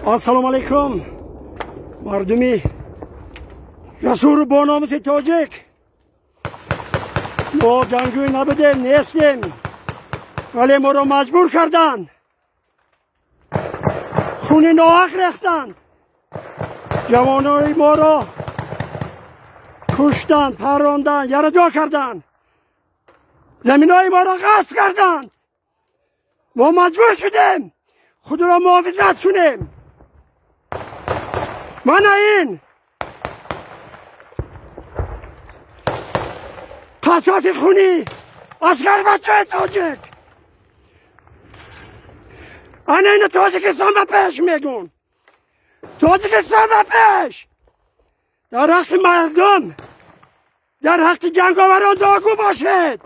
Ассалому алайкум, мардуми ҷасуру бономуси тоҷик. Мо ҷангӯй набудем, нестем, вале моро маҷбур карданд, хуни ноҳақ рехтанд, ҷавонои моро куштанд, парронданд, ярадор карданд, заминои моро ғасб карданд. Мо маҷбур шудем худро муҳофизат кунем. Мана ин қасоси хуни аскарбачаи тоҷик. Ана ина Тоҷикистон ба пеш мегӯн, Тоҷикистон ба пеш. Дар ҳаққи мардум, дар ҳаққи ҷанговарон дуогӯ бошед.